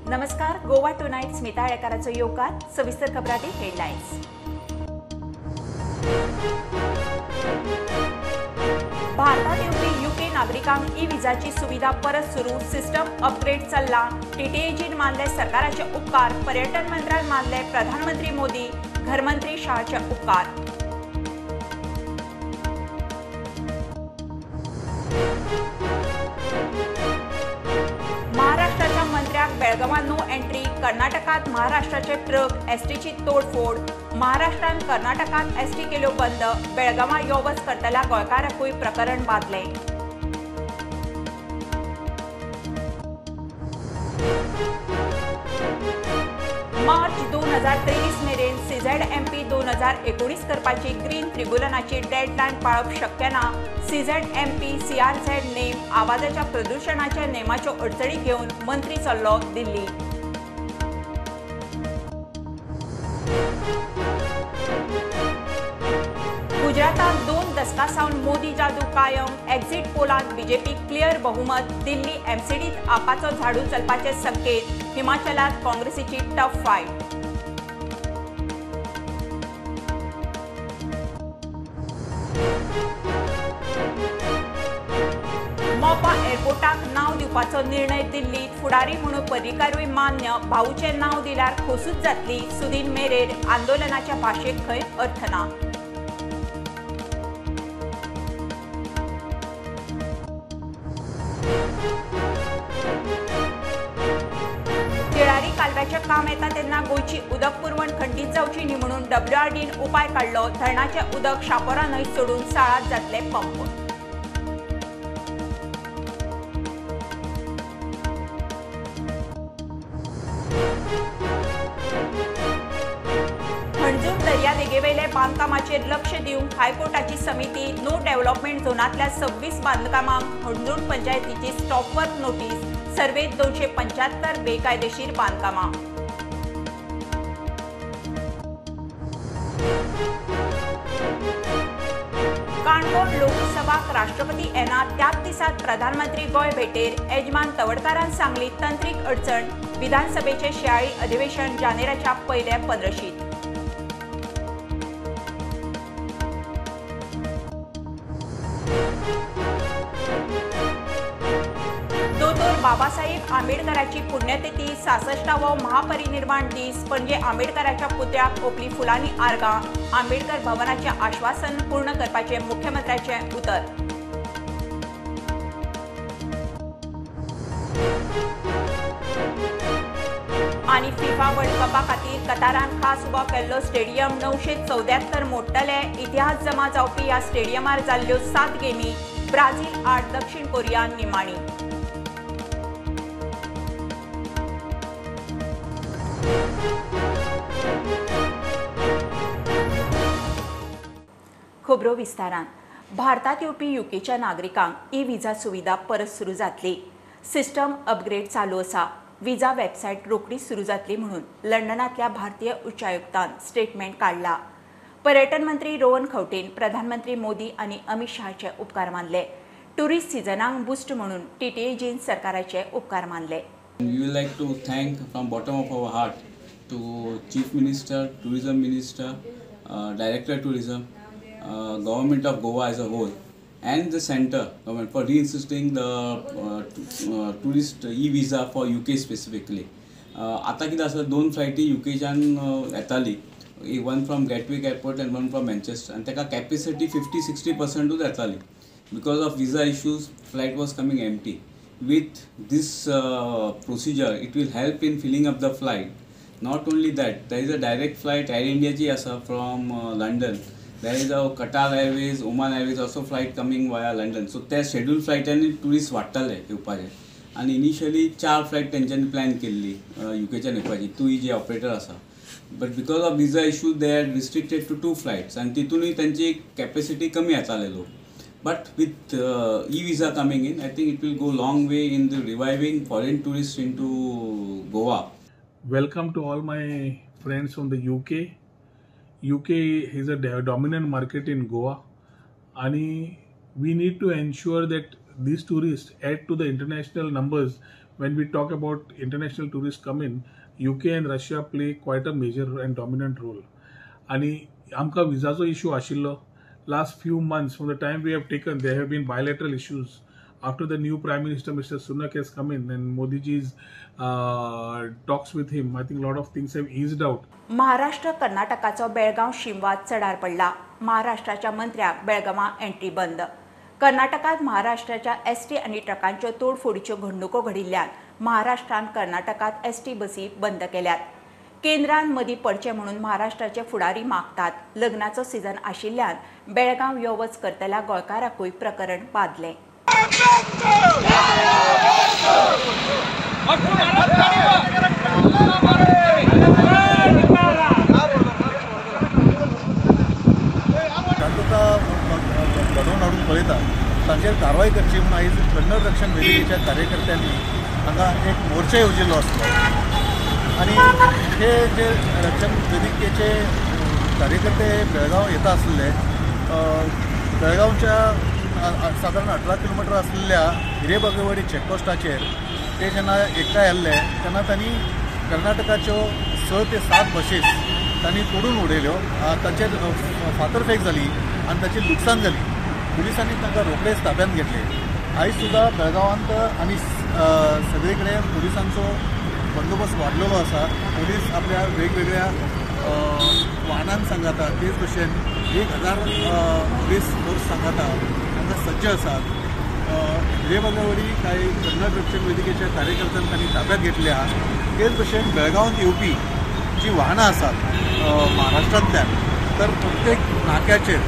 नमस्कार, गोवा टुनाइट स्मिता आळेकाराचो येवकार. सविस्तर खबरांनी हेडलायन्स. भारतात येवपी युके नागरिकांक ई विजाची सुविधा परत सुरू, सिस्टम अपग्रेड चल्ला. टीटीएजीन मानले सरकाराचे उपकार, पर्यटन मंत्र्यान मानले प्रधानमंत्री मोदी, घरमंत्री शहाचे उपकार. महाराष्ट्राच्या मंत्र्याक बेळगावां नो एंट्री, कर्नाटकात महाराष्ट्राचे ट्रक एसटीची तोडफोड. महाराष्ट्रान कर्नाटकात एसटी केल्यो बंद, बेळगावां यो वच करतल्या गोंयकाराकूय प्रकरण बादलें. मार्च 2023 मेरेन सीझेडएमपी 2019 करपाची ग्रीन ट्रिब्युनलाची डेडलायन पाळप शक्य ना. सीझेडएमपी सीआरझेड नेम, आवाजाच्या प्रदुशणाच्या नेमाच्यो अडचणी घेवन मंत्री चल्लो दिल्ली. गुजरातात 2 दसकां सावन मोदी जादू कायम, एक्झिट पोलांत बीजेपी क्लियर बहुमत. दिल्ली एमसीडीत आपाचो झाडू चलपाचे संकेत, हिमाचलात काँग्रेसीची टफ फायट. मोपा एअरपोर्टाक नाव दिवपाचो निर्णय दिल्लीत, फुडारी म्हणून पर्रीकारूय मान्य. भाऊचें नाव दिल्यार खोसूच जातली, सुदीन मेरेर. आंदोलनाच्या भाशेक खंय अर्थ ना. तिळारी कालव्याचें काम येता तेन्ना गोंयची उदक पुरवण खंडीत जावची न्ही म्हणून डब्ल्यूआरडीन उपाय काडलो. धरणाचें उदक शापोरा न्हंय सोडून साळांत जातले पंप. हणजूण दर्यादेगेवेले बांदकामाचेर लक्ष दिवंक हायकोर्टाची समिती. नो डेव्हलपमेंट झोनांतल्या 26 बांदकामांक हणजूण पंचायतीची स्टॉपवर्क नोटीस. सर्वेत 275 बेकायदेशीर बांदकामां. काणकोण लोकसभाक राष्ट्रपती येना त्याच दिसात प्रधानमंत्री गोंय भेटेर. येजमान तवडकारान सांगली तंत्रीक अडचण. विधानसभेचे शिंयाळी अधिवेशन जानेराच्या पयल्या पंद्रशीत. दोतोर बाबासाहेब आंबेडकराची पुण्यतिथी, 66वो महापरिनिर्वाण दीस. पणजे आंबेडकराच्या पुतळ्याक ओंपली फुलांनी आर्गां. आंबेडकर भवनाचें आश्वासन पूर्ण करपाचें मुख्यमंत्र्याचें उतर. आनी फिफा वर्ल्ड कपा खातीर कतारान खास उबो केल्लो स्टेडियम 974 मोडटले. इतिहास जमा जावपी ह्या स्टेडियमार जाल्ल्यो 7 गेमी ब्राझील आड दक्षिण कोरिया निमाणी. खबरो विस्तारान. भारतात येवपी युकेच्या नागरिकांक ई विजा सुविधा परत सुरू जातली. सिस्टम अपग्रेड चालू आसा. विजा वेबसायट रोखडी सुरू जातली म्हणून लंडनांतल्या भारतीय उच्चायुक्तान स्टेटमेंट काडला. पर्यटन मंत्री रोहन खंवटेन प्रधानमंत्री मोदी आनी अमित शहाचे उपकार मानले. टुरिस्ट सिजनाक बुस्ट म्हणून टीटीएजीन सरकाराचे उपकार मानले. We would like to thank from bottom of our heart to Chief Minister, Tourism Minister, Director Tourism, Government of Goa as a whole, and the Centre Government for reinsisting the tourist e-visa for UK specifically. आता कितें आसा, 2 फ्लायटी युकेच्यान येताली, one from Gatwick Airport and one from Manchester, आनी ताका capacity 50-60% येताली. Because of visa issues flight was coming empty. With this procedure, it will help in filling up the flight. Not only that, there is a direct flight Air India ji asa from London. There is a Qatar Airways, Oman Airways also flight coming via London. So त्या scheduled flight आनी tourists वाडटले येवपाचे. आनी initially 4 flight तेंच्यांनी plan केल्ली युकेच्यान येवपाची, तुई जे operator आसा. But because of visa issue, they are restricted to 2 flights. आनी तितूनय तेंची capacity कमी येताले लोक. But with e-visa coming in, I think it will go long way in the reviving foreign tourists into Goa. Welcome to all my friends from the UK. UK is a dominant market in Goa, and we need to ensure that these tourists add to the international numbers When we talk about international tourist come in, UK and Russia play quite a major and dominant role. आनी आमकां विजाचो issue आशिल्लो. Last few months from the time we have taken, there have been bilateral issues. After the new Prime Minister Mr. Sunak has come in and Modi ji's talks with him, I think a lot of things have eased out. Maharashtra कर्नाटकाचो बेळगांव शिमवाद चडार पडला. महाराष्ट्राच्या मंत्र्याक बेळगांवां entry बंद. कर्नाटकांत महाराष्ट्राच्या ST आनी ट्रकांच्यो तोडफोडीच्यो घडणुको घडिल्ल्यान महाराष्ट्रान कर्नाटकांत एसटी बसी बंद केल्यात. केंद्रान मदीं पडचें म्हणून महाराष्ट्राचे फुडारी मागतात. लग्नाचो सीझन आशिल्ल्यान बेळगांव यो वच करतल्या गोंयकारांकूय प्रकरण बादलें. शांतता घडोवन हाडून पळयता तांचेर कारवाय करची म्हणून आयज कन्नड रक्षण वेदिकेच्या कार्यकर्त्यांनी हांगा एक मोर्चा येवजिल्लो आसलो आनी हे जे रक्षण वेदिकेचे कार्यकर्ते बेळगांव येता आसले, बेळगांवच्या सादारण 18 किलोमिटर आसलेल्या हिरेबागेवाडी चॅकपोस्टाचेर ते जेन्ना एकठांय आयिल्ले तेन्ना तांणी कर्नाटकाच्यो 6 ते 7 बशीस तांणी तोडून उडयल्यो. तांचेर फातरफेक जाली आनी ताची लुकसाण जाली. पुलिसांनी तांकां रोखडेच ताब्यांत घेतले. आयज सुद्दां बेळगांवांत आनी सगळे कडेन पुलिसांचो बंदोबस्त वाडलेलो आसा. पुलीस आपल्या वेगवेगळ्या वाहनांक सांगाता, तेच भशेन 1000 पुलीस फोर्स सांगाता तांकां सज्ज आसात. हिरेबागेवाडी कांय कन्नड रक्षण वेदिकेच्या कार्यकर्त्यांक तांणी ताब्यांत घेतल्या. तेच भशेन बेळगांवांत येवपी जी वाहनां आसात महाराष्ट्रांतल्यान, तर प्रत्येक नाक्याचेर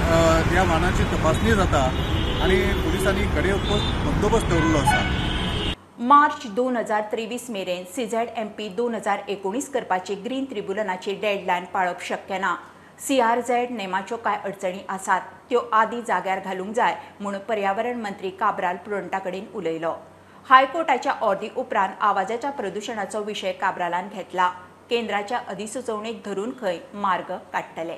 ह्या वाहनाची तपासणी जाता आनी पुलिसांनी कडे बंदोबस्त दवरिल्लो आसा. मार्च 2023 मेरेन CZMP 2019 करपाची ग्रीन ट्रिब्युनलाची डेडलायन पाळप शक्य ना. CRZ नेमाच्यो कांय अडचणी आसात, त्यो आदी जाग्यार घालूंक जाय म्हूण पर्यावरण मंत्री काब्राल प्रुडंटा कडेन उलयलो. हायकोर्टाच्या ऑर्दी उपरांत आवाजाच्या प्रदुशणाचो विशय काब्रालान घेतला. केंद्राच्या अधिसुचोवणेक धरून खंय मार्ग काडटले.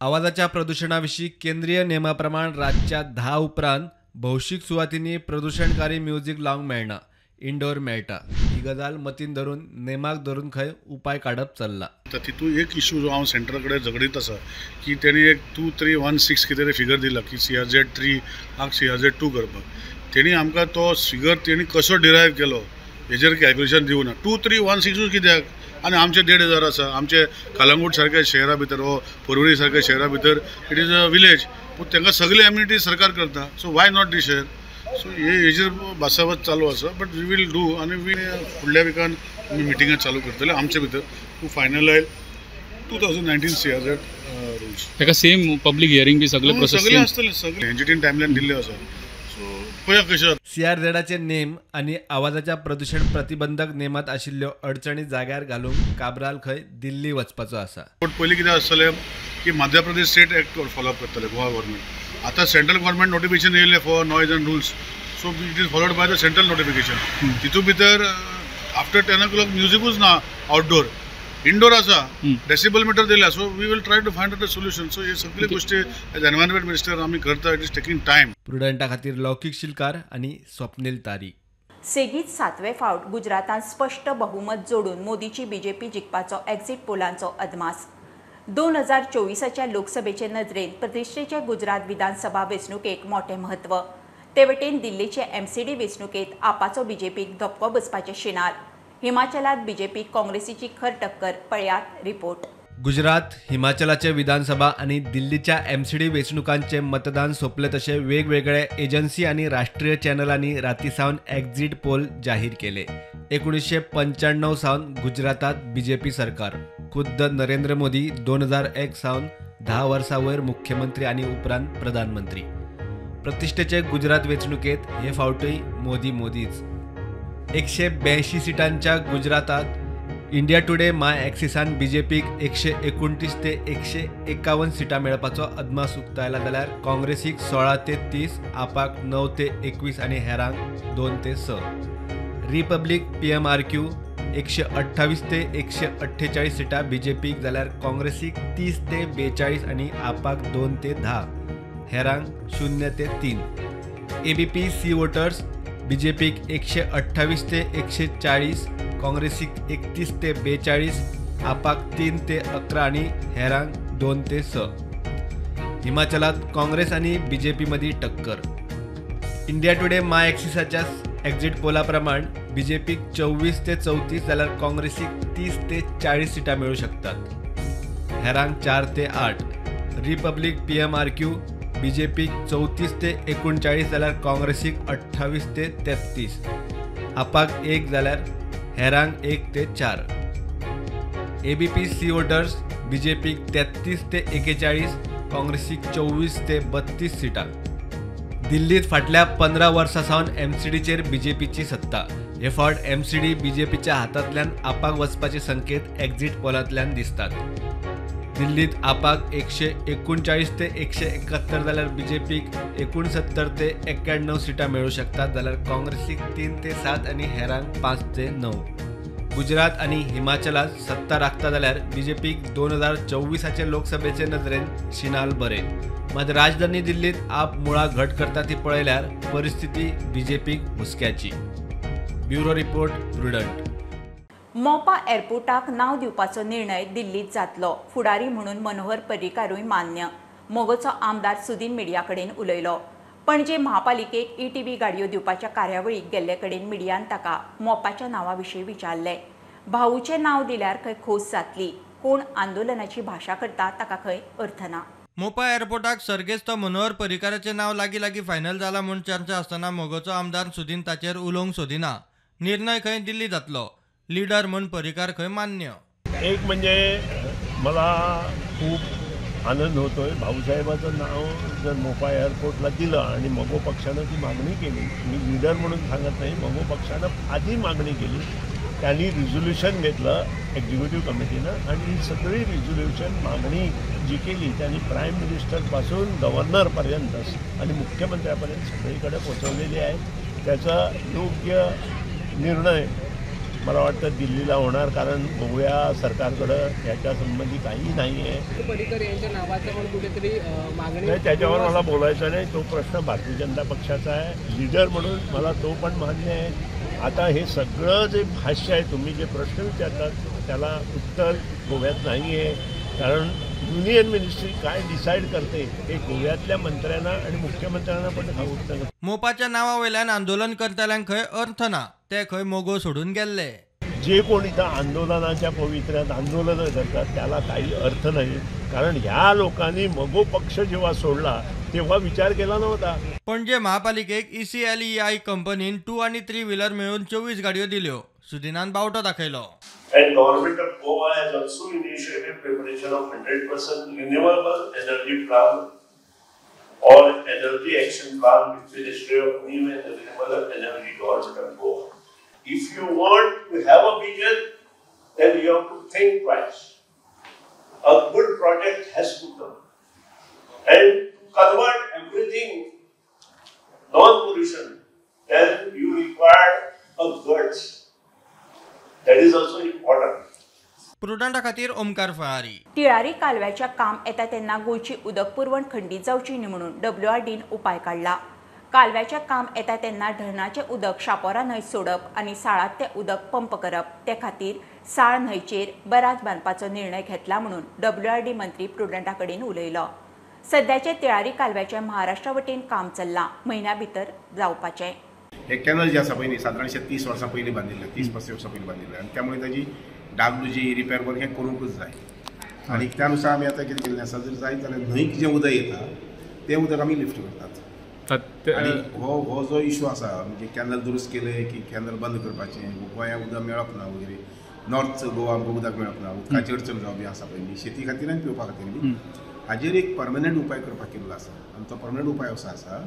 आवाजाच्या प्रदुशणा विशीं केंद्रीय नेमा प्रमाण रातच्या 10 उपरांत भौशीक सुवातींनी प्रदुशणकारी म्युझिक लावंक मेळना, इंडोर मेळटा. ही गजाल मतीन धरून नेमाक धरून खंय उपाय काडप चल्ला. तितून एक इशू जो हांव सेंट्रल कडेन झगडीत आसा की तेणी एक 2, 3, 1, 6 कितें तरी फिगर दिला की CRZ 3 आक CRZ 2 करपाक. तेणी आमकां तो फिगर तेणी कसो डिरायव केलो हेजेर कॅल्क्युलेशन दिवना. 2, 3, 1, 6 कित्याक आनी आमचे 1500 आसा. आमचे कलंगूट सारक्या शहरा भितर वो पर्वरी सारक्या शहरा भितर it is a village, पूण तांकां सगळे एम्युनिटी सरकार करता. सो why not दी शहर? सो हे हेजेर भासाभास चालू आसा, बट we will do. आनी वी फुडल्या विकान आमी मिटिंगां चालू करतले आमचे भितर टू फायनलायज 2019 CRZ rules. ताका सेम पब्लीक हियरींग बी सगळे प्रोसेस सगळे आसतले, सगळे एनजीटीन टायमलायन दिल्ले आसा. सो पळया कशें. CRZाचे नेम आनी आवाजाच्या प्रदुशण प्रतिबंधक नेमात आशिल्ल्यो अडचणी जाग्यार घालूंक काब्राल खंय दिल्ली वचपाचो आसा. पयलीं कितें आसतलें की Madhya Pradesh state act follow up करतले गोवा गव्हर्मेंट. आतां सेंट्रल गव्हर्मेंट नोटिफिकेशन येयलें for noise and rules, so it is followed by the central notification. तितून भितर आफ्टर 10 o'clock म्युजिकूच ना, आउटडोर इंडोर आसा, डेसिबल मिटर दिल्या. So we will try to find out a solution. So हे सगळे गोष्टी as environment minister आमी करता. It is taking time. प्रुडंटा खातीर लौकीक शिलकार आनी स्वप्नील तारी. सेगीत 7वे फावट गुजरातांत स्पश्ट बहुमत जोडून मोदीची बीजेपी जिखपाचो एक्झिट पोलांचो अदमास. 2024च्या लोकसभेचे नजरेन प्रतिश्ठेचे गुजरात विधानसभा वेंचणुकेक मोठें म्हत्व. ते वटेन दिल्लीचे MCD वेंचणुकेंत आपाचो बीजेपीक धपको बसपाचे शिनार. हिमाचलात बीजेपी काँग्रेसीची खर टक्कर. पळयात रिपोर्ट. गुजरात, हिमाचलाचे विधानसभा आनी दिल्लीच्या MCD वेंचणुकांचे मतदान सोंपले तशे वेगवेगळे एजन्सी आनी राष्ट्रीय चॅनलांनी राती सावन एक्झिट पोल जाहीर केले. 1995 सावन गुजरातात बीजेपी सरकार. खुद्द नरेंद्र मोदी 2001 सावन 10 वर्सां वयर मुख्यमंत्री आनी उपरांत प्रधानमंत्री. प्रतिश्ठेचे गुजरात वेंचणुकेंत हे फावटूय मोदी मोदीच. 182 सिटांच्या गुजरातात इंडिया टुडे my एक्सिसान बीजेपीक 129 ते 151 सिटां मेळपाचो अदमास उक्तायला, जाल्यार काँग्रेसीक 16 ते 30, आपाक 9 ते 21 आनी हेरांक 2 ते 6. रिपब्लीक PMRQ 128 ते 148 सिटां बीजेपीक, जाल्यार काँग्रेसीक 30 ते 42 आनी आपाक 2 ते 10, हेरांक 0 ते 3. ABP C voters बीजेपीक 128 ते 140, काँग्रेसीक 31 ते 42, आपाक 3 ते 11 आनी हेरांक 2 ते 6. हिमाचलात काँग्रेस आनी बीजेपी मदीं टक्कर. इंडिया टुडे my एक्सिसाच्या एक्झिट पोला प्रमाण बीजेपीक 24 ते 34 जाल्यार काँग्रेसीक 30 ते 40 सिटां मेळूं शकतात. हेरांक 4 ते 8. रिपब्लिक PMRQ बीजेपीक 34 ते 39 जाल्यार काँग्रेसीक 28 ते 33, आपाक 1 जाल्यार हेरांक 1 ते 4. एबीपी सी वोटर्स बीजेपीक 33 ते 41, काँग्रेसीक 24 ते 32 सिटां. दिल्लीत फाटल्या 15 वर्सां सावन एमसीडीचेर बीजेपीची सत्ता. हे फावट एमसीडी बीजेपीच्या हातांतल्यान आपाक वचपाचे संकेत एक्झिट पोलांतल्यान दिसतात. दिल्लीत आपाक 139 ते 171 जाल्यार बीजेपीक 69 ते 91 सिटां मेळूं शकतात, जाल्यार काँग्रेसीक 3 ते 7 आनी हेरांक 5 ते 9. गुजरात आनी हिमाचलात सत्ता राखता जाल्यार बीजेपीक 2024 लोकसभेचे नदरेन शिनाल बरे. मात राजधानी दिल्लीत आप मुळां घट करता ती पळयल्यार परिस्थिती बीजेपीक हुस्क्याची. Bureau report, Prudent. Mopa एअरपोर्टाक नांव दिवपाचो निर्णय दिल्लीत जातलो, फुडारी म्हणून मनोहर पर्रीकारूय मान्य. मोगोचो आमदार सुदीन मिडिया कडेन उलयलो. पणजे महापालिकेक ईटीव्ही गाडयो दिवपाच्या कार्यावळीक गेल्ले कडेन मिडियान ताका मोपाच्या नांवा विशीं विचारलें. भाऊचें नांव दिल्यार खंय खोस जातली, कोण आंदोलनाची भाशा करता ताका खंय अर्थ ना. मोपा एअरपोर्टाक सर्गेस्त मनोहर पर्रीकाराचें नांव लागीं लागीं फायनल जाला म्हूण चर्चा आसतना मोगोचो आमदार सुदीन ताचेर उलोवंक सोदिना. निर्णय खंय दिल्ली जातलो, लिडर म्हूण पर्रीकार खंय मान्य. एक म्हणजे मला खूप आनंद होतोय, भाऊसाहेबाचं नाव जर मोपा एअरपोर्टला दिलं आणि मगो पक्षानं ती मागणी केली, मी लीडर म्हणून सांगत नाही, मगो पक्षानं आधी मागणी केली, त्यांनी रिझोल्युशन घेतलं एक्झिक्युटिव्ह कमिटीनं आणि ही सगळी रिझोल्युशन मागणी जी केली त्यांनी प्राईम मिनिस्टरपासून गव्हर्नरपर्यंत आणि मुख्यमंत्र्यापर्यंत सगळीकडे पोचवलेली आहे. त्याचा योग्य निर्णय मला वाटतं दिल्लीला होणार, कारण गोव्या सरकारकडं याच्या संबंधी काही नाही आहे. पर्रीकर यांच्या नावाचं पण कुठेतरी मागणी नाही, त्याच्यावर मला बोलायचं नाही. तो प्रश्न भारतीय जनता पक्षाचा आहे, लीडर म्हणून मला तो पण मान्य आहे. आता हे सगळं जे भाष्य आहे, तुम्ही जे प्रश्न विचारतात त्याला उत्तर गोव्यात नाही आहे, कारण युनियन मिनिस्ट्री काय डिसाईड करते हे गोव्यातल्या मंत्र्यांना आणि मुख्यमंत्र्यांना पण ठाऊक नाही. मोपाच्या नावा वयल्यान आंदोलन करतल्यांक खंय अर्थ ना, ते खंय मोगो सोडून गेल्ले. जे कोण इथं आंदोलनाच्या पवित्र्यात आंदोलनं करतात त्याला काही अर्थ नाही, कारण ह्या लोकांनी मगो पक्ष जेव्हा सोडला तेव्हा विचार केला नव्हता. पणजे महापालिकेक ECLEI कंपनीन 2 आणि 3 व्हीलर मेळून 24 गाडयो दिल्यो. सुदिनान बावटो दाखयलो. And government of Goa has also initiated preparation of 100% renewable energy plan or energy action plan with Ministry of New and Renewable Energy, Government of Goa. If you want to have a vision, then you have to think twice. A good project has to come. And to convert everything non-pollution, then you require a guts. That is also important. प्रुडंटा खातीर ओमकार फळारी. तिळारी कालव्याच्या काम येता तेन्ना गोंयची उदक पुरवण खंडीत जावची न्ही म्हणून WRDन उपाय काडला. कालव्याच्या काम येता तेन्ना धरणाचें उदक शापोरा न्हंय सोडप आनी साळांत तें उदक पंप करप, ते खातीर साळ न्हंयचेर बराज बांदपाचो निर्णय घेतला म्हणून WRD मंत्री प्रुडंटा कडेन उलयलो. सद्याचे तिळारी कालव्याचें महाराष्ट्रा वटेन काम चल्लां, म्हयन्या भितर जावपाचें. हे कॅनल जे आसा पळय न्ही, सादारणशे 30 वर्सां पयलीं बांदिल्लें, 30-35 वर्सां पयलीं बांदिल्लें आनी त्यामुळे ताजी डागडुजी रिपेर वर्क हें करूंकूच जाय. आनी त्या नुसार आमी आतां कितें केल्लें आसा, जर जायत जाल्यार न्हंयक जें उदक येता तें उदक आमी लिफ्ट करतात. आनी हो हो जो इशू आसा म्हणजे कॅनल दुरुस्त केले की कॅनल बंद करपाचें, गोंयांक उदक मेळप ना वगैरे, नॉर्थ गोवा आमकां उदक मेळप ना, उदकाची अडचण जावप बी आसा पळय न्ही, शेती खातीर आनी पिवपा खातीर बी, हाजेर एक परमनंट उपाय करपाक केल्लो आसा. आनी तो परमनंट उपाय असो आसा,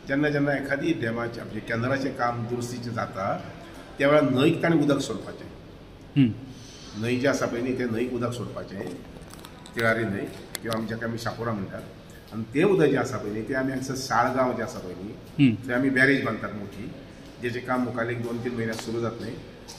जेन्ना जेन्ना एखादी डॅमाचें म्हणजे कॅनलाचें काम दुरुस्तीचें जाता त्या वेळार न्हंयक ताणें उदक सोडपाचें. न्हंय जें आसा पळय न्ही तें न्हंयक उदक सोडपाचें, तिळारी न्हंय किंवा आमी जाका आमी शापोरा म्हणटात. आनी तें उदक जें आसा पळय न्ही तें आमी हांगसर साळगांव जें आसा पळय न्ही थंय आमी बॅरेज बांदतात मोठी, जेचें काम मुखार एक 2-3 म्हयन्याक सुरू जातलें.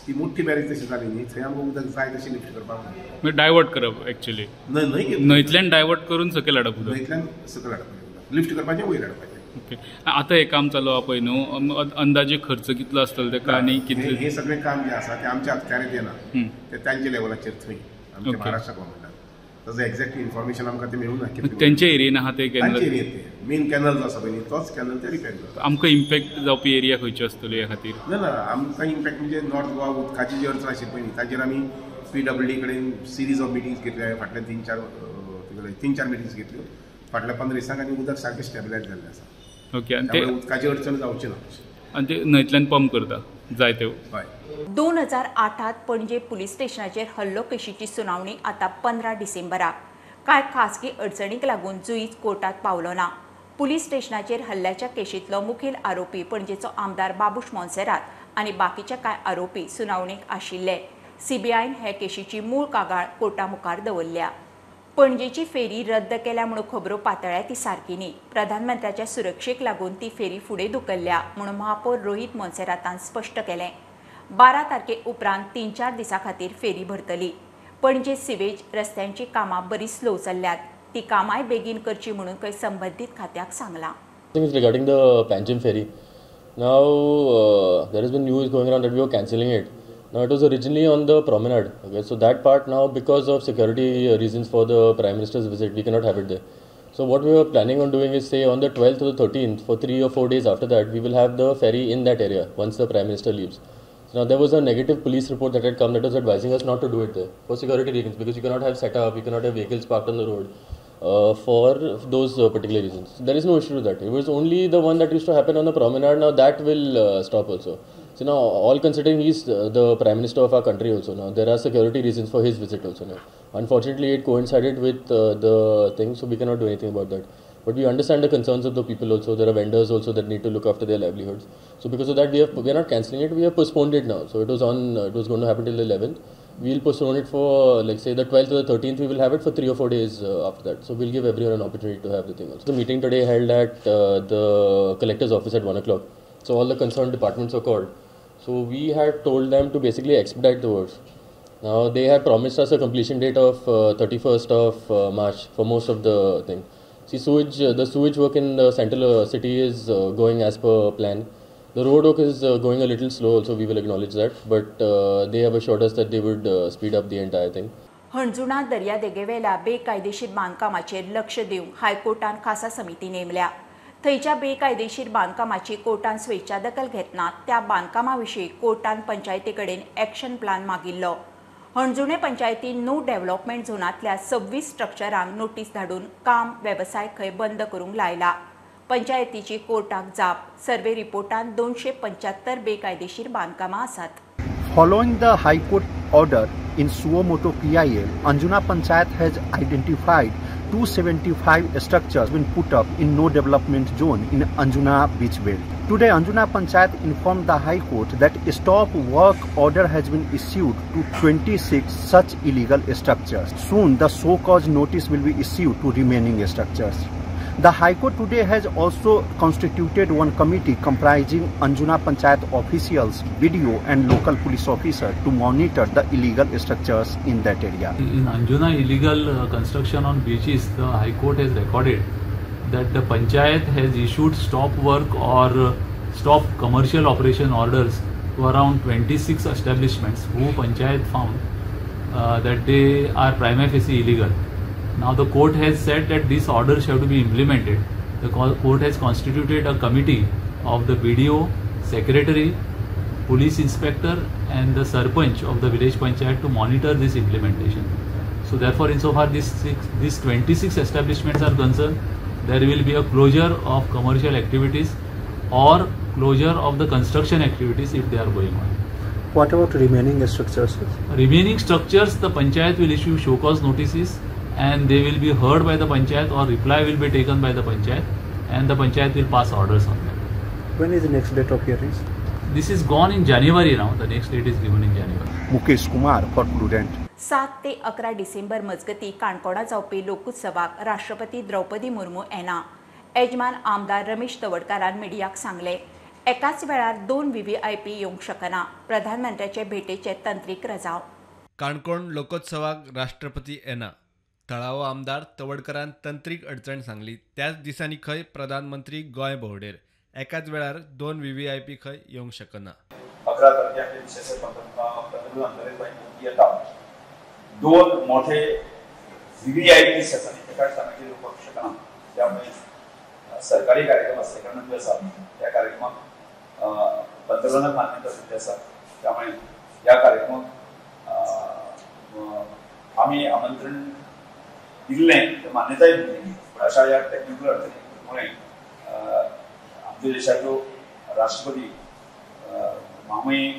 ती मोठी बॅरेज तशी जाली न्ही थंय आमकां उदक जाय तशें लिफ्ट करपाक मेळटा. डायवर्ट करप एक्चुअली न्हंयतल्यान डायवर्ट करून सकयल हाडप, न्हंयतल्यान सकयल हाडपाचें, उदक लिफ्ट करपाचें, वयर हाडपाचें. ओके, आतां हें काम चालू आहा पळय न्हू, अंदाजे खर्च कितलो आसतलो तेका आनी कितले? हे सगळें काम जें आसा तें आमच्या अखत्यारीत येना, तें तांच्या लेवलाचेर थंय आमच्या महाराष्ट्र गव्हर्मेंटान ताजो एक्झॅक्ट इन्फॉर्मेशन आमकां तें मेळूंक ना. तेंच्या एरियेन आहा ते कॅनल, तांच्या एरियेत ते मेन कॅनल जो आसा पळय न्ही तोच कॅनल ते रिपेर करता. आमकां इम्पॅक्ट जावपी एरिया खंयची आसतली ह्या खातीर? ना ना, आमकां इम्पॅक्ट म्हणजे नॉर्थ गोवा उदकाची जी अडचण आशिल्ली पळय न्ही ताजेर आमी PWD कडेन सिरीज ऑफ मिटिंग्स घेतल्या फाटल्या तीन चार मिटिंग्स घेतल्यो फाटल्या 15 दिसांक आनी उदक सारकें स्टेबलायज जाल्लें आसा. ओके, आनी ते उदकाची अडचण जावची ना आनी ते न्हंयतल्यान पंप करता जाय ते. हय. 2008 पणजे पुलीस स्टेशनाचेर हल्लो केशीची सुनावणी आतां 15 डिसेंबराक. कांय खासगी अडचणीक लागून जुईज कोर्टात पावलो ना. पुलीस स्टेशनाचेर हल्ल्याच्या केशींतलो मुखेल आरोपी पणजेचो आमदार बाबूश मोन्सेरात आनी बाकीचे कांय आरोपी सुनावणेक आशिल्ले. सीबीआयन हे केशीची मूळ कागाळ कोर्टा मुखार दवरल्या. पणजेची फेरी रद्द केल्या म्हणून खबरो पातळ्या ती सारकी न्ही. प्रधानमंत्र्याच्या सुरक्षेक लागून ती फेरी फुडें धुकल्ल्या म्हणून महापौर रोहित मोन्सेरातान स्पश्ट केलें. 12 तारखे उपरांत 3-4 दिसां खातीर फेरी भरतली. पणजे सिवेज रस्त्यांची कामां बरी स्लो चल्ल्यात, ती कामांय बेगीन करची म्हणून खंय संबंदीत खात्याक सांगलां. Regarding the Panjim ferry, now there has been news going around that we are cancelling it. Now it was originally on the promenade, okay, so that part now because of security reasons for the Prime Minister's visit we cannot have it there. So what we were planning on doing is, say on the 12th or the 13th, for 3 or 4 days after that we will have the ferry in that area once the Prime Minister leaves. So now there was a negative police report that had come that was advising us not to do it there for security reasons, because you cannot have setup, you cannot have vehicles parked on the road for those particular reasons. There is no issue with that. It was only the one that used to happen on the promenade, now that will stop also. So now, all considering he is the Prime Minister of our country also, now there are security reasons for his visit also now. Unfortunately, it coincided with the thing, so we cannot do anything about that. But we understand the concerns of the people also. There are vendors also that need to look after their livelihoods. So because of that, we are not cancelling it. We have postponed it now. So it was on. It was going to happen till the 11th. We'll postpone it for, like, say the 12th or the 13th. We will have it for 3 or 4 days after that. So we'll give everyone an opportunity to have the thing also. The meeting today held at the collector's office at 1 o'clock. So all the concerned departments were called. So we had told them to basically expedite the works. Now they have promised us a completion date of 31st of March for most of the thing. See, sewage, the sewage work in the central city is going as per plan. The road work is going a little slow also, we will acknowledge that, but they have assured us that they would speed up the entire thing. Anjuna दर्यादेगेवेल्या बेकायदेशीर बांदकामाचेर लक्ष दिवंक हायकोर्टान खासा समिती नेमल्या. थंयच्या बेकायदेशीर बांदकामाची कोर्टान स्वेच्छा दखल घेतना त्या बांदकामा विशीं कोर्टान पंचायती कडेन एक्शन प्लान मागिल्लो. हणजुणे पंचायतीन न्यू डेव्हलपमेंट झोनांतल्या 26 स्ट्रक्चरांक नोटीस धाडून काम वेवसाय खंय बंद करूंक लायला. पंचायतीची कोर्टाक जाप. सर्वे रिपोर्टान 275 बेकायदेशीर बांदकामां आसात. Following the High Court order in suo motu PIL, Anjuna Panchayat has identified 275 structures been put up in no development zone in Anjuna beach belt. Today, Anjuna Panchayat informed the High Court that stop work order has been issued to 26 such illegal structures. Soon, the so-called notice will be issued to remaining structures. The High Court today has also constituted one committee comprising Anjuna Panchayat officials, BDO and local police officer to monitor the illegal structures in that area. In Anjuna illegal construction on beaches, the High Court has recorded that the Panchayat has issued stop work or stop commercial operation orders to around 26 establishments who Panchayat found that they are prima facie illegal. Now the court has said that these orders have to be implemented. The court has constituted a committee of the BDO, secretary, police inspector and the sarpanch of the village panchayat to monitor this implementation. So therefore, insofar these 26 establishments are concerned, there will be a closure of commercial activities or closure of the construction activities if they are going on. What about remaining structures? Remaining structures, the panchayat will issue show cause notices and they will be heard by the panchayat or reply will be taken by the panchayat and the panchayat will pass orders on them. When is the next date of hearings? This is gone in January now. The next date is given in January. Mukesh Kumar for Prudent. 7 ते 11 डिसेंबर मजगती काणकोणा जावपी लोकोत्सवाक राष्ट्रपती द्रौपदी मुर्मू येना. येजमान आमदार रमेश तवडकारान मिडियाक सांगले, एकाच वेळार 2 VVIP येवंक शकना. प्रधानमंत्र्याचे भेटेचे तंत्रीक रजाव. काणकोण लोकोत्सवाक राष्ट्रपती येना. थळावो आमदार तवडकरान तंत्रीक अडचण सांगली. त्याच दिसांनी खंय प्रधानमंत्री गोंय भोंवडेर. एकाच वेळार 2 VVIP खंय येवंक शकना. 11 तारखे आमचे देशाचे पंतप्रधान नरेंद्रभाई मोदी येता. 2 मोठे VVIP आसा एकाच टायमाचेर येवपाक शकना. त्यामुळे सरकारी कार्यक्रम असले कारणान जे आसा त्या कार्यक्रमाक पंतप्रधानाक मान्यता दिल्ली आसा. त्यामुळे ह्या कार्यक्रमाक आमी आमंत्रण दिल्लें, मान्यताय दिल्ली, पूण अशा ह्या टॅक्निकल अडचणीमुळे आमच्या देशाच्यो राष्ट्रपती मामय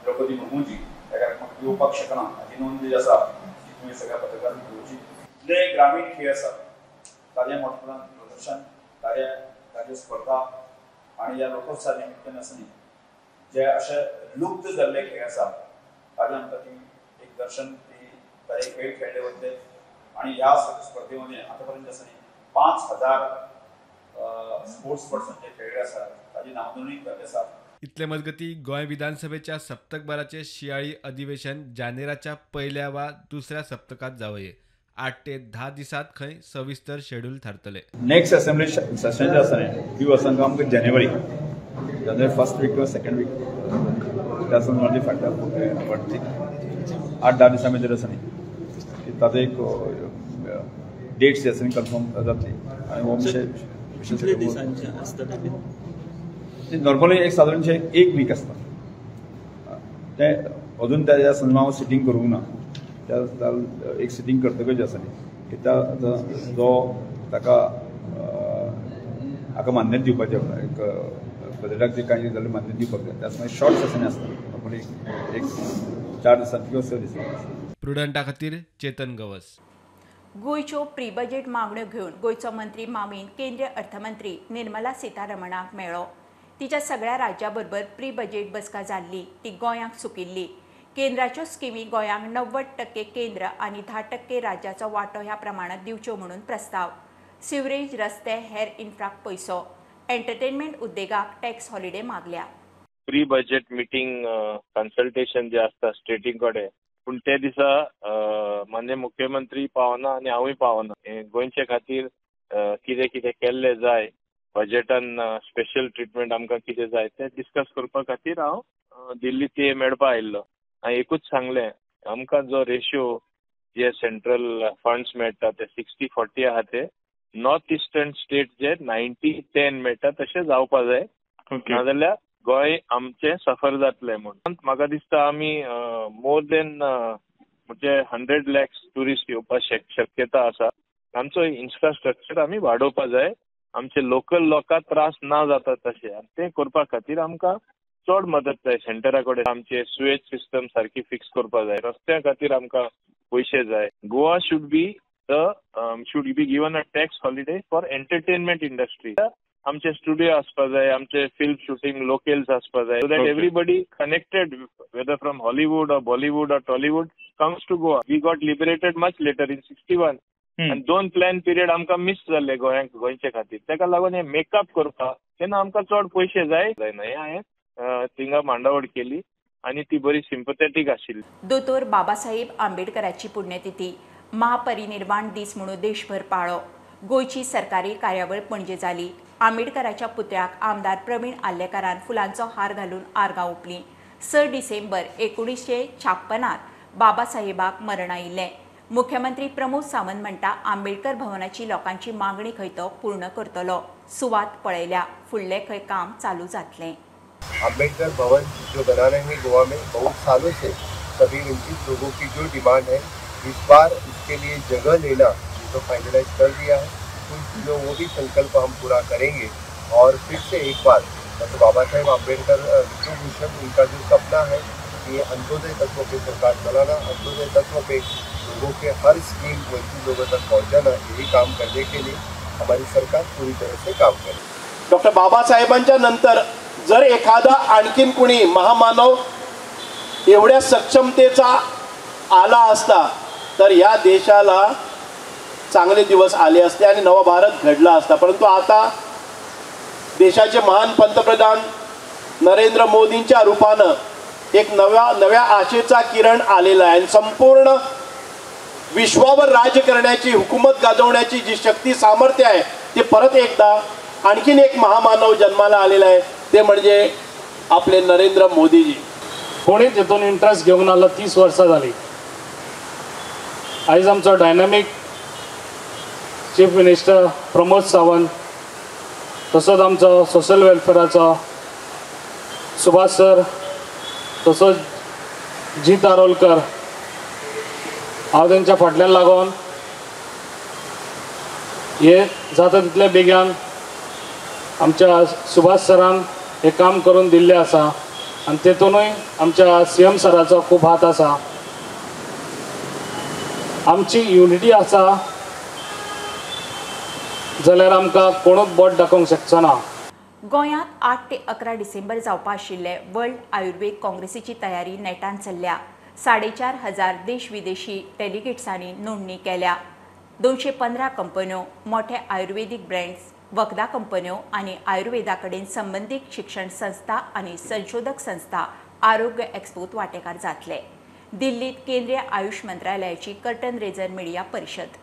द्रौपदी मुर्मूजी त्या कार्यक्रमाक येवपाक शकना हाची नोंद जी आसा ती तुवें सगळ्या पत्रकारांक दिवची. इतले ग्रामीण खेळ आसात ताजें मोठेपणान प्रदर्शन, ताज्यो स्पर्धा आनी ह्या लोकोत्सवा निमित्तान आसा न्ही जे अशे लुप्त जाल्ले खेळ आसा ताजें आमकां ती एक दर्शन ती ताजे खेळ खेळ्ळे वतले. आनी ह्या स्पर्धेमध्ये आतापर्यंत आसा न्ही 5000 स्पोर्ट्स पर्सन जे खेळ्ळे आसात ताजी नावनोंदणी जाल्ली आसा. इतले मजगती गोंय विधानसभेच्या सप्तकभराचे शियाळी अधिवेशन जानेराच्या पयल्या वा दुसऱ्या सप्तकात जावये. 8 ते 10 दिसात खंय सविस्तर शेड्यूल थारतले. नेक्स्ट असेंब्ली सेशन जे आसा न्ही ती वचून आमकां जानेवारी फर्स्ट वीक किंवा सेकंड वीक त्या संदर्भात फाटल्या 8-10 दिसां भितर आसा न्ही ताजो एक डेट्स जे आसा न्ही कन्फर्म जातली. आनी हो विशय नॉर्मली एक सादारणशें 1 वीक आसता. तें अजून त्या संदर्भात हांव सिटींग करूंक ना. त्या एक सिटींग करतकच जे आसा न्ही की त्या जो ताका हाका मान्यता दिवपाचें एक बजेटाक जे कांय जाल्यार मान्यता दिवपाक जाय. त्याच मागीर शॉर्ट सेशन आसता नॉर्मली एक 4 दिसांनी किंवा 6 दिसांनी. प्रुडंटा खातीर चेतन गवस. गोंयच्यो प्री बजेट मागण्यो घेवन गोंयचो मंत्री मामीन केंद्रीय अर्थमंत्री निर्मला सीतारमणाक मेळ्ळो. तिच्या सगळ्या राज्याबरोबर प्री बजेट बसका जाल्ली ती गोंयांक चुकिल्ली. केंद्राच्यो स्किमी गोंयांक 90% केंद्र आनी 10% राज्याचो वांटो ह्या प्रमाणात दिवच्यो म्हणून प्रस्ताव. सिवरेज, रस्ते, हेर इन्फ्राक पयसो, एंटरटेनमेंट उद्देगाक टॅक्स हॉलिडे मागल्या. प्री बजेट मिटींग कन्सल्टेशन जे आसता स्टेटी कडेन, पूण ते दिसा माननीय मुख्यमंत्री पावना आनी हांवूय पावना. गोंयचे खातीर कितें कितें केल्लें जाय, बजेटान स्पेशल ट्रिटमेंट आमकां कितें जाय तें डिस्कस करपा खातीर हांव दिल्ली ते मेळपा आयिल्लो. हांवें एकूच सांगलें, आमकां जो रेशियो जे सेंट्रल फंड्स मेळटा ते 60-40 आहा, ते नॉर्थ इस्टर्न स्टेट जे 90-10 मेळटा तशें जावपा जाय, नाजाल्यार गोंय आमचें सफर जातलें म्हूण. म्हाका दिसता आमी मोर देन म्हणजे 100 लॅक्स ट्युरिस्ट येवपा शक्यता आसा. आमचो इन्फ्रास्ट्रक्चर आमी वाडोवपा जाय, आमचे लोकल लोकांक त्रास ना जाता तशें, आनी तें करपा खातीर आमकां चड मदत जाय सेंटरा कडेन. आमचे सुएज सिस्टम सारकी फिक्स करपा जाय, रस्त्या खातीर आमकां पयशे जाय. Goa should be given a tax holiday for entertainment industry. आमचे स्टुडिओ आसपा जाय, आमचे फिल्म शूटिंग लोकेल्स आसपा जाय, so that everybody connected whether from Hollywood or Bollywood or Tollywood comes to Goa. We got liberated much later in 61 आनी 2 plan period आमकां miss जाल्ले गोंयांक गोंयचे खातीर. ताका लागून हे मेकअप करपाक तेन्ना आमकां चड पयशे जाय जायना. हें हांवें थिंगा मांडावळ केली आनी ती बरी सिंपथेटीक आशिल्ली. दोतोर बाबासाहेब आंबेडकराची पुण्यतिथी महापरिनिर्वाण दीस म्हणून देशभर पाळो. गोंयची सरकारी कार्यावळ पणजे जाली. आंबेडकराच्या पुतळ्याक आमदार प्रवीण आर्लेकारान फुलांचो हार घालून आर्गां ओंपलीं. 6 डिसेंबर 1956 बाबासाहेबाक मरण आयिल्लें. मुख्यमंत्री प्रमोद सावंत म्हणटा आंबेडकर भवनाची लोकांची मागणी खंय तो पूर्ण करतलो. सुवात पळयल्या, फुडलें खंय काम चालू जातलें. आंबेडकर भवन जो बनाना है गोवा में बहुत सालों से सभी वंचित लोगों की जो डिमांड है, इस बार इसके लिए जगह लेना तो फाइनलाइज कर दिया है. कुछ दिनों वो भी संकल्प हम पूरा करेंगे और फिर से एक बार डॉक्टर बाबा साहेब आम्बेडकर विश्वभूषण उनका जो सपना है कि अंत्योदय तत्व पे सरकार चलाना, अंत्योदय तत्व पे लोगों के हर स्कीम वंचित लोगों तक पहुँचाना, यही काम करने के लिए हमारी सरकार पूरी तरह से काम करे. डॉक्टर बाबासाहेबांच्या नंतर जर एखादा आणखीन कोणी महामानव एवढ्या सक्षमतेचा आला असता तर या देशाला चांगले दिवस आले असते आणि नवा भारत घडला असता. परंतु आता देशाचे महान पंतप्रधान नरेंद्र मोदींच्या रूपानं एक नव्या आशेचा किरण आलेला आहे आणि संपूर्ण विश्वावर राज्य करण्याची, हुकूमत गाजवण्याची जी शक्ती सामर्थ्य आहे ते परत एकदा आणखीन एक महामानव जन्माला आलेला आहे, ते म्हणजे आपले नरेंद्र मोदीजी। कोणीच हेतून इंट्रस्ट घेवंक नासलो 30 वर्सां जाली। आयज आमचो dynamic chief minister Pramod Sawant, तसोच आमचो सोशल वेलफेराचो सुभाष सर, तसोच जीत आरोलकर, हांव तेंच्या फाटल्यान लागून हे जाता तितले बेगीन आमच्या सुभाष सरान हे काम करून दिल्लें आसा आनी तेतूनय आमच्या सीएम सराचो खूब हात आसा। आमची युनिटी आसा जाल्यार आमकां कोणूच बोट दाखोवंक शकचो ना। गोंयांत 8 ते 11 डिसेंबर जावपा आशिल्ले वर्ल्ड आयुर्वेद काँग्रेसीची तयारी नेटान चल्ल्या। 4,500 देश विदेशी डेलिगेट्सांनी नोंदणी केल्या। 215 कंपन्यो, मोठे आयुर्वेदीक ब्रँड्स, वखदां कंपन्यो आनी आयुर्वेदा कडेन संबंदीत शिक्षण संस्था आनी संशोधक संस्था आरोग्य एक्सपोत वांटेकार जातले। दिल्लीत केंद्रीय आयुष मंत्रालयाची कर्टन रेजर मिडिया परिषद।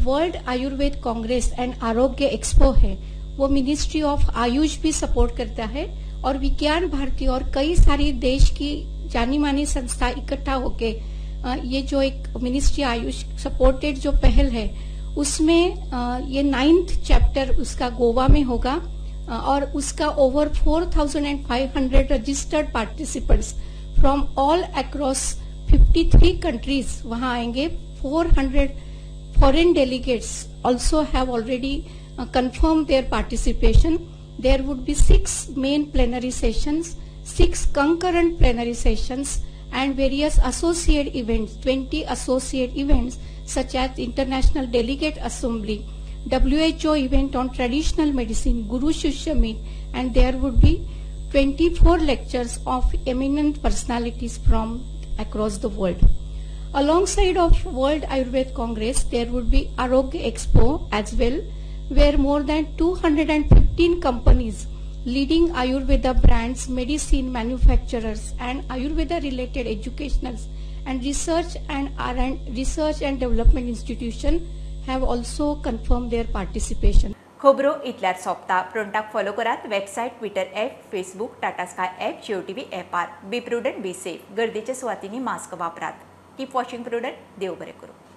वर्ल्ड आयुर्वेद कांग्रेस एंड आरोग्य एक्सपो है वो मिनिस्ट्री ऑफ आयुष भी सपोर्ट करता है और विज्ञान भारती और कई सारी देश की जानी मानी संस्था इकट्ठा होके ये जो एक मिनिस्ट्री आयुष सपोर्टेड जो पहल है उसमें ये 9th chapter उसका गोवा में होगा और उसका over 4,500 registered participants from all across 53 countries वहां आएंगे। 400 foreign delegates also have already confirmed their participation. There would be 6 main plenary sessions, 6 concurrent plenary sessions and various associate events, 20 associate events such as International Delegate Assembly, WHO event on traditional medicine, Guru Shishya meet, and there would be 24 lectures of eminent personalities from across the world. Alongside of World Ayurveda Congress, there would be Arogya Expo as well, where more than 215 companies, leading Ayurveda brands, medicine manufacturers and Ayurveda related educationals and research and development institution have also confirmed their participation. खबरो इतल्यार सोंपता। प्रुडंटाक follow करात website, Twitter app, Facebook, Tata Sky app, Jio TV ऍपार। Be prudent, be safe. गर्दीच्या सुवातींनी mask वापरात। Keep watching Prudent. देव बरें करूं।